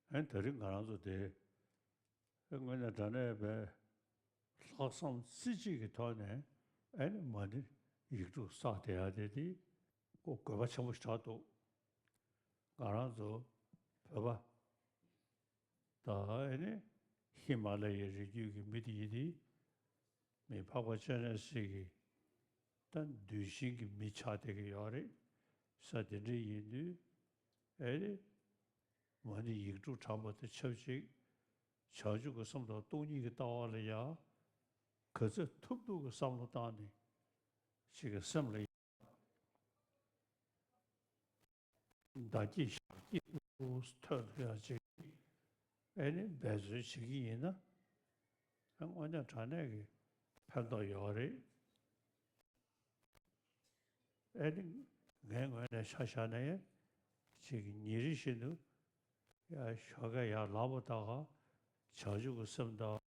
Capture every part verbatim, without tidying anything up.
ཨ་ནི་ད་རིང་ང་རང་ཚོ་དེ་དངོས་གནས་དྲང་གནས་པའི་ལྷག་བསམ་རྩེ་གཅིག་གི་ཐོག་ནས་ཨ་ནི་མ་ཎི་ཡིག་དྲུག་བསགས་བསྡད་ཡ་དེ་དེ་ཁོ་དགོས་པ་ཆེན་པོ་ཞིག་ཆགས་འདུག་ང་རང་ཚོ་བོད་པ་ད་ཨ་ནི་ཧི་མ་ལ་ཡའི་རི་རྒྱུད་ཀྱི་མི་དེ་ཡིན་དེ། མི་འཕགས་པ་སྤྱན་རས་གཟིགས་ཀྱི་ད་གདུལ་ཞིང་གི་མི་ཆགས་བསྡད་ཀྱི་ཡོད་རེད། ས་དེ་འདྲ་ཡིན་དུས་ཨེ་རེད། མ་ཎི་ཡིག་དྲུག་བགྲངས་པ་དང་ཆབས་ཅིག་བྱང་ཆུབ་ཀྱི་སེམས་དང་སྟོང་ཉིད་ཀྱི་ལྟ་བ་ལ་ཡང་ག་ཚོད་ཐུབ་ཐུབ་ཀྱི་བསམ་བློ་བཏང་ནས་ཅིག་གི་སེམས་ལ་བདག་སྐྱིད་ཞག་སྐྱིད་དུ་ཐོན་ཐུབ་ཡ་ཅིག་ཨེ་ནི་འབད་རྩོལ་བྱེད་ཀྱི་ཡིན་ན་དངོས་གནས་དྲང་གནས་ཀྱི་ཕན་ཐོགས་ཡོད་རེད། ཨེ་ནི་ངའི་ངོས་ནས་ཆ་བཞག་ན་ཡང་ཅིག་ཉིན་རེ་བཞིན་དུ་ཡ་ཞོགས་ཀས་ཡར་ལངས་པ་དང་བྱང་ཆུབ་ཀྱི་སེམས་དང་།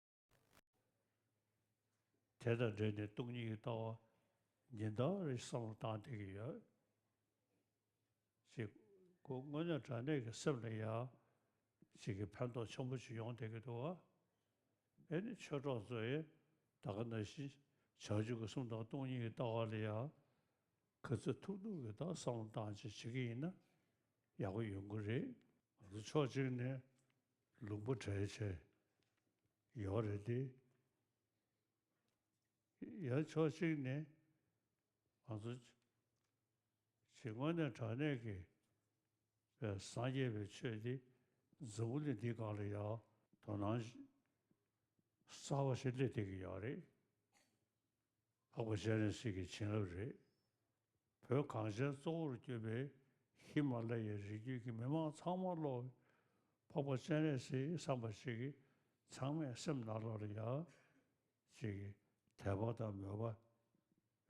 དེ་དང་འབྲེལ་ནས་སྟོང་ཉིད་ཀྱི་ལྟ་བ་ཉིན་ལྟར་རེ་བསམ་བློ་བཏང་བསྡད་ཀྱི་ཡོད། ཅིག་ཁོ་དངོས་གནས་དྲང་གནས་ཀྱི་སེམས་ལ་ཡང་ཅིག་གི་ཕན་ཐོགས་ཆེན་པོ་ཅིག་ཡོང་བསྡད་ཀྱི་འདུག་བ། ཨེ་ནི་ཆོས་གྲོགས་ཚོས་ད་ག་ནང་བཞིན་བྱང་ཆུབ་ཀྱི་སེམས་དང་སྟོང་ཉིད་ཀྱི་ལྟ་བ་ལ་ཡང་ག་ཚོད་ཐུབ་ཐུབ་ཀྱི་ད་བསམ་བློ་བཏང་བྱས་བྱེད་ཀྱི་ཡིན་ན་ཡག་པོ་ཡོང་གི་རེད། ང་ཚོ་ཕྱོགས་གཅིག་ནས་ལུང་པ་བྲལ་བྱས་ཡོད་རེད་དེ། ཡང་ཕྱོགས་གཅིག་ནས་ང་ཚོ་ཞིག་དངོས་གནས་དྲང་གནས་ཀྱི་སངས་རྒྱས་པའི་ཆོས་འདི་འཛམ་བུ་གླིང་འདིའི་སྒང་ལ་ཡང་དོ་སྣང་གསར་བ་ཞིག་སླེབས་བསྡད་ཀྱི་ཡོད་རེད། འཕགས་པ་སྤྱན་རས་གཟིགས་ཀྱི་བྱིན་རླབས་རེད། བོད་གངས་ཅན་གཙོ་བོར་གྱུར་པའི་ཧི་མ་ལ་ཡའི་རི་རྒྱུད་ཀྱི་མི་མང་ཚང་མ་ལོ་འཕགས་པ་སྤྱན་རས་གཟིགས་བསམ་པ་ཞིག་གིས་ཚང་མའི་སེམས་ནང་ལོགས་ལ་ཡང་ཅིག་དད་པ་དང་མོས་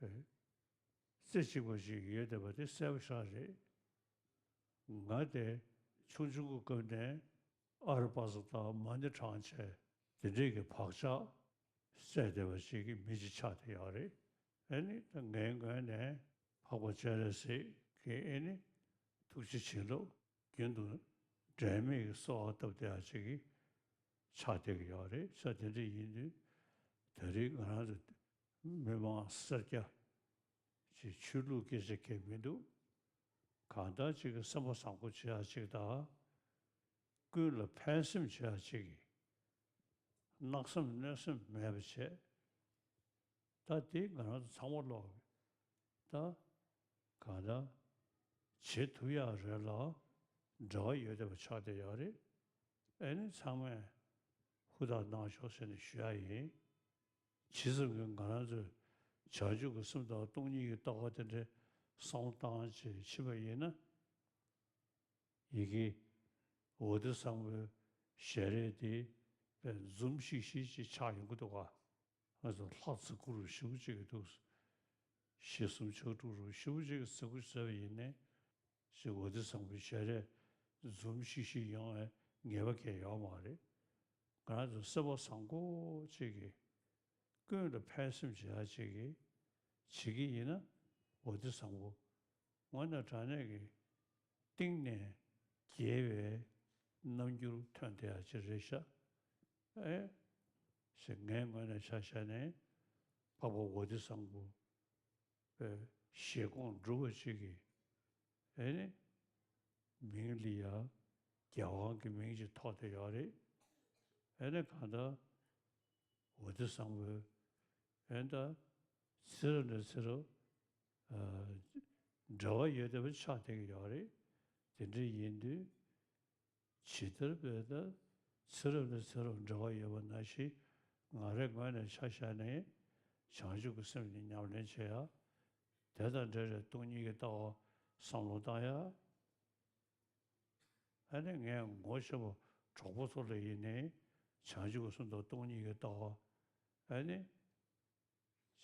པ་རྩེ་གཅིག་པ་ཞིག་ཡོད་བསྡད་པ་དེ་གསལ་པོ་ཞིག་རེད། ང་དེ་ཆུང་ཆུང་གི་སྐབས་ནས་ཨ་རུ་པ་ཙི་དང་མ་ཎི་བགྲངས་བྱས་དེ་འདྲས་ཀྱི་བག་ཆགས་སད་བསྡད་པ་ཞིག་གི་མི་ཞིག་ཆགས་བསྡད་ཡོད་རེད། ཨེ་ནི་ད་ངའི་ངོས་ནས་འཕགས་པ་སྤྱན་རས་གཟིགས་ཀྱི་ཨེ་ནི་ཐུགས་རྗེ་བྱིན་རླབས་རྒྱུན་དུ་འབྲལ་མེད་ཀྱི་གསོལ་བ་བཏབ་བསྡད་ཡ་ཅིག་གི་ཆགས་བསྡད་ཀྱི་ཡོད་རེད། ས་དེ་འདྲ་ཡིན་དུས་ད་རེས་ང་རང་ཚོ་མི་མང་སེར་སྐྱ་ཅིག་ཆོས་ལུགས་སྐད་ཆ་གང་མི་འདུག་གང་ལྟར་ཅིག་གི་སེམས་པ་བཟང་པོ་བྱེད་ཡ་ཅིག་དང་། ཀུན་ལ་ཕན་སེམས་བྱེད་ཡ་ཅིག་གི་གནག་སེམས་གནོད་སེམས་མེད་པ་བྱས། ད་དེ་ང་རང་ཚོ་ཚང་མ་ལོག་གི་ད་གང་ལྟར་བྱེད་ཐུབ་ཡག་རེད་ལ་འབྲེལ་བ་ཡོད་བསྡད་པ་ཆགས་བསྡད་ཡོད་རེད། ཨེ་ནི་ཚང་མས་ཧུར་ཐག་གནང་ཤོག་ཟེར་ནས་ཞུ་ཡ་ཡིན། ཇི་ཙམ་གྱིས་ང་རང་ཚོས་བྱང་ཆུབ་ཀྱི་སེམས་དང་སྟོང་ཉིད་ཀྱི་ལྟ་བ་དེ་འདྲའི་བསམ་བློ་བཏང་བྱས་ཕྱིན་པ་ཡིན་ན། ཡི་གེ་འོད་སྡེ་བཟང་པོའི་ཞལ་རས་དེ་དཔེ་འཛུམ་ཤིག་ཤིག་ཅིག་ཆགས་ཡོང་གི་འདུག་ག་ང་ཚོ་ལྷ་བརྩི་བཀུར་ཞེ་པོ་ཅིག་གི་འདུག་གཞི་གསུམ་ཕྱག་དྲུག་རུ་ཞེ་པོ་ཅིག་གི་བརྩི་བཀུར་བྱས་པ་ཡིན་ནའི། ཅིག་འོད་སྡེ་བཟང་པོའི་ཞལ་རས་འཛུམ་ཤིག་ཤིག་ཡོང་བའི་ངེས་པ་གང་ཡང་ཡོད་མ་རེད། ང་རང་ཚོ་སེམས་པ་བཟང་པོ་ཅིག་གིས་ཀུན་ལ་ཕན་སེམས་བྱེད་ཡ་ཅིག་གིས་བྱེད་ཀྱི་ཡིན་ན་འོད་སྡེ་བཟང་པོ་དངོས་གནས་དྲང་གནས་ཀྱི་གཏིང་ནས་དགེ་བའི་རྣམ་འགྱུར་ཐོན་བསྡད་ཡ་ཅིག་རེད་ཤག་ཨེ། ཞེས་ངའི་ངོས་ནས་ཆ་བཞག་ནས་འཕགས་པ་འོད་སྡེ་བཟང་པོ་པའི་བཞེད་དགོངས་སྒྲུབ་པ་ཅིག་གིས་ཨེ་ནི་མིང་ལ་ཡང་རྒྱལ་དབང་གི་མིང་ཅིག་ཐོགས་བསྡད་ཡོད་རེད། ཨེ་ནི་གང་ལྟར་འོད་སྡེ་བཟང་པོའི་ཨེ་ད་ཚེ་རབས་ནས་ཚེ་རབས་ཨ་འབྲེལ་བ་ཡོད་བསྡད་པ་ཆགས་བསྡད་ཀྱི་ཡོད་རེད། དེ་འདྲ་ཡིན་དུས། ཇི་ལྟར་འབད་ད་ཚེ་རབས་ནས་ཚེ་རབས་འབྲེལ་བ་ཡོད་པ་ནང་བཞིན་ང་རའི་ངོས་ནས་ཆ་བཞག་ནས་བྱང་ཆུབ་ཀྱི་སེམས་ནི་ཉམས་ལེན་བྱེད་ཡ། དེ་དང་འབྲེལ་བའི་སྟོང་ཉིད་ཀྱི་ལྟ་བ་བསམ་བློ་བཏང་ཡ། ཨ་ནི་ངས་ངོ་ཤེས་པ་གྲོགས་པོ་ཚོ་ལ་ཡིན་ནའི་བྱང་ཆུབ་ཀྱི་སེམས་དང་སྟོང་ཉིད་ཀྱི་ལྟ་བ་ཨ་ནི།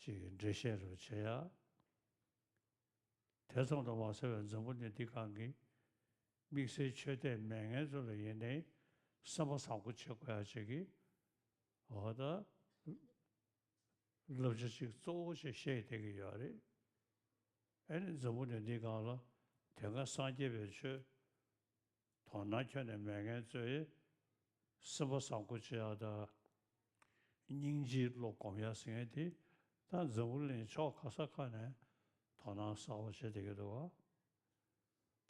ཅིག་འགྲེལ་བཤད་རུ་བྱེད་ཡ། དེ་ཙམ་དུ་མ་ཟད་པའི་འཛམ་བུ་གླིང་འདི་སྒང་གི་དམིགས་བསལ་ཆོས་དད་མེད་མཁན་ཚོ་ལ་ཡིན་ནའི་བསམ་པ་བཟང་པོ་བྱེད་དགོས་ཡ་ཅིག་གི་འོ་ད་བསླབ་བྱ་ཅིག་གཙོ་བོ་ཞིག་བཤད་བསྡད་ཀྱི་ཡོད་རེད། ཨ་ནི་འཛམ་བུ་གླིང་འདི་སྒང་ལ་དེ་སྔ་སངས་རྒྱས་པའི་ཆོས་དོ་ ན་ཁྱོན་ནས་མེད་མཁན་ཚོས་སེམས་པ་བཟང་པོ་བྱེད་ཡག་དང་། སྙིང་རྗེའི་བློ་སྒོམ་ཡག་ཟེར་མཁན་དེ་ད་འཛམ་བུ་གླིང་ཕྱོགས་ག་ས་ག་ནས་དོ་སྣང་གསར་པ་བྱེད་བསྡད་ཀྱི་འདུག་ག་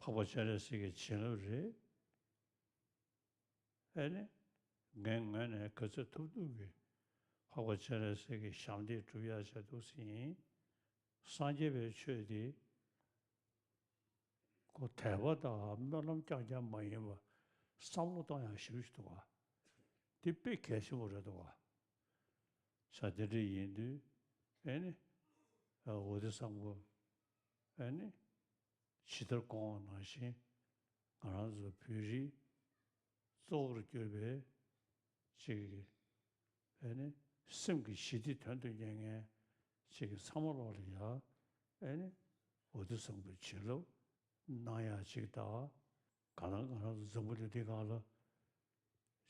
འཕགས་པ་སྤྱན་རས་གཟིགས་ཀྱི་བྱིན་རླབས་རེད། ཨེ་ནི། ངའི་ངོས་ནས་ག་ཚོད་ཐུབ་ཐུབ་ཀྱིས་འཕགས་པ་སྤྱན་རས་གཟིགས་ཀྱི་ཞབས་འདེགས་སྒྲུབ་ཡག་བྱེད་འདུག་ཟེར་ཡིན། སངས་རྒྱས་པའི་ཆོས་འདི་ཁོ་དད་པ་དང་སྨོན་ལམ་རྐྱང་རྐྱང་མ་ཡིན་པར་བསམ་བློ་གཏོང་ཡག་ཞེ་པོ་ཞིག་འདུག་ག་འདི་དཔེ་གལ་ཆེན་པོ་རེད་འདུག་ག་ས་དེ་འདྲ་ཡིན་དུས་ཨེ་ནི། འོ་དེ་བཟང་པོ་ཨེ་ནི། ཇི་ལྟར་གོང་འོག་ནང་བཞིན་ང་རང་ཚོ་བོད་རིགས་གཙོ་བོར་གྱུར་པའི་ཅིག་གི་ཨེ་ནི་སེམས་ཀྱི་ཞི་བདེ་དོན་དུ་གཉེར་མཁན་ཅིག་གི་ཚང་མ་ལོག་ལ་ཡ་ཨེ་ནི་འོ་དེ་བཟང་པོའི་བྱིན་རླབས་གནང་ཡག་ཅིག་དང་། གང་ལྟར་ང་རང་ཚོ་འཛམ་བུ་གླིང་འདི་སྒང་ལ་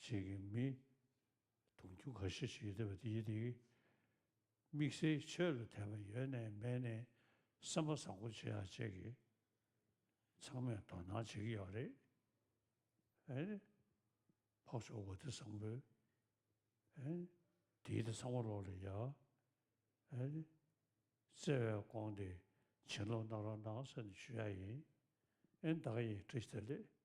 ཅིག་གི་མི་དུང་ཕྱུར་འགའ་ཤས་ཤིག་ཡོད་བསྡད་པ་དེ་ཡིན་དེ། དམིགས་བསལ་ཆོས་ལ་དད་པ་ཡོད་ནའི་མེད་ནའི་བསམ་པ་བཟང་པོ་བྱེད་ཡག་བཅས་ཀྱི་ཚང་མས་དོ་སྣང་བྱེད་ཀྱི་ཡོད་རེད། ཨེ་ནི། འཕགས་མཆོག་འོ་དེ་བཟང་པོས་ཨེ་ནི། དེའི་དེ་ཚང་མ་ལོག་ལ་ཡ་ཨེ་ནི། བརྩེ་བས་བསྐོངས་ཏེ་བྱིན་རླབས་གནང་རོགས་གནང་ཟེར་ནས་ཞུ་ཡག་ཡིན། ཨེ་ནི་ད་ག་ཡིན། བཀྲ་ཤིས་བདེ་ལེགས།